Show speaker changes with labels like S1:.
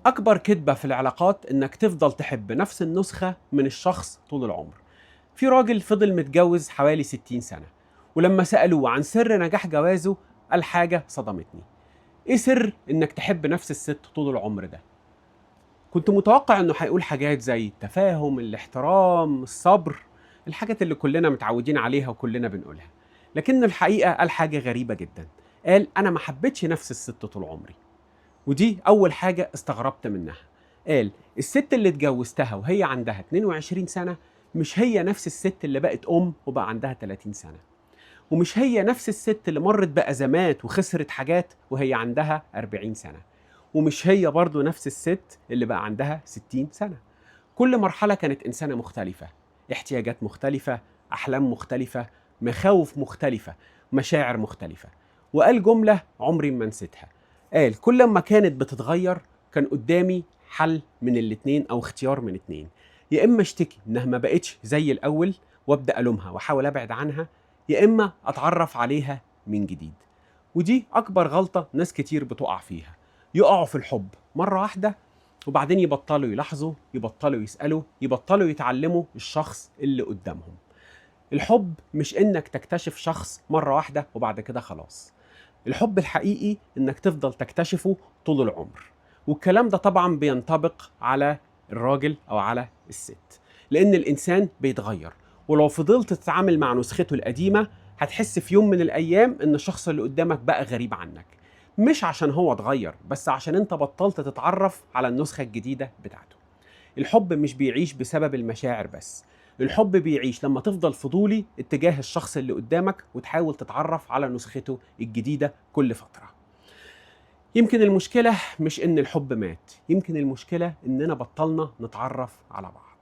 S1: أكبر كذبة في العلاقات إنك تفضل تحب نفس النسخة من الشخص طول العمر. في راجل فضل متجوز حوالي 60 سنة، ولما سألوه عن سر نجاح جوازه قال حاجة صدمتني. إيه سر إنك تحب نفس الست طول العمر ده؟ كنت متوقع إنه هيقول حاجات زي التفاهم، الاحترام، الصبر، الحاجات اللي كلنا متعودين عليها وكلنا بنقولها. لكن الحقيقة قال حاجة غريبة جدا، قال أنا ما حبيتش نفس الست طول عمري. ودي أول حاجة استغربت منها. قال الست اللي اتجوزتها وهي عندها 22 سنة مش هي نفس الست اللي بقت أم وبقى عندها 30 سنة، ومش هي نفس الست اللي مرت بأزمات وخسرت حاجات وهي عندها 40 سنة، ومش هي برضو نفس الست اللي بقى عندها 60 سنة. كل مرحلة كانت إنسانة مختلفة، احتياجات مختلفة، أحلام مختلفة، مخاوف مختلفة، مشاعر مختلفة. وقال جملة عمري ما نسيتها، قال كل ما كانت بتتغير كان قدامي حل من الاتنين أو اختيار من اتنين، يا إما اشتكي إنها ما بقتش زي الأول وأبدأ ألومها وأحاول أبعد عنها، يا إما أتعرف عليها من جديد. ودي أكبر غلطة ناس كتير بتقع فيها، يقعوا في الحب مرة واحدة وبعدين يبطلوا يلاحظوا، يبطلوا يسألوا، يبطلوا يتعلموا الشخص اللي قدامهم. الحب مش إنك تكتشف شخص مرة واحدة وبعد كده خلاص، الحب الحقيقي إنك تفضل تكتشفه طول العمر. والكلام ده طبعا بينطبق على الراجل أو على الست، لأن الإنسان بيتغير، ولو فضلت تتعامل مع نسخته القديمة هتحس في يوم من الأيام إن الشخص اللي قدامك بقى غريب عنك، مش عشان هو اتغير، بس عشان انت بطلت تتعرف على النسخة الجديدة بتاعته. الحب مش بيعيش بسبب المشاعر بس، الحب بيعيش لما تفضل فضولي اتجاه الشخص اللي قدامك وتحاول تتعرف على نسخته الجديدة كل فترة. يمكن المشكلة مش إن الحب مات، يمكن المشكلة إننا بطلنا نتعرف على بعض.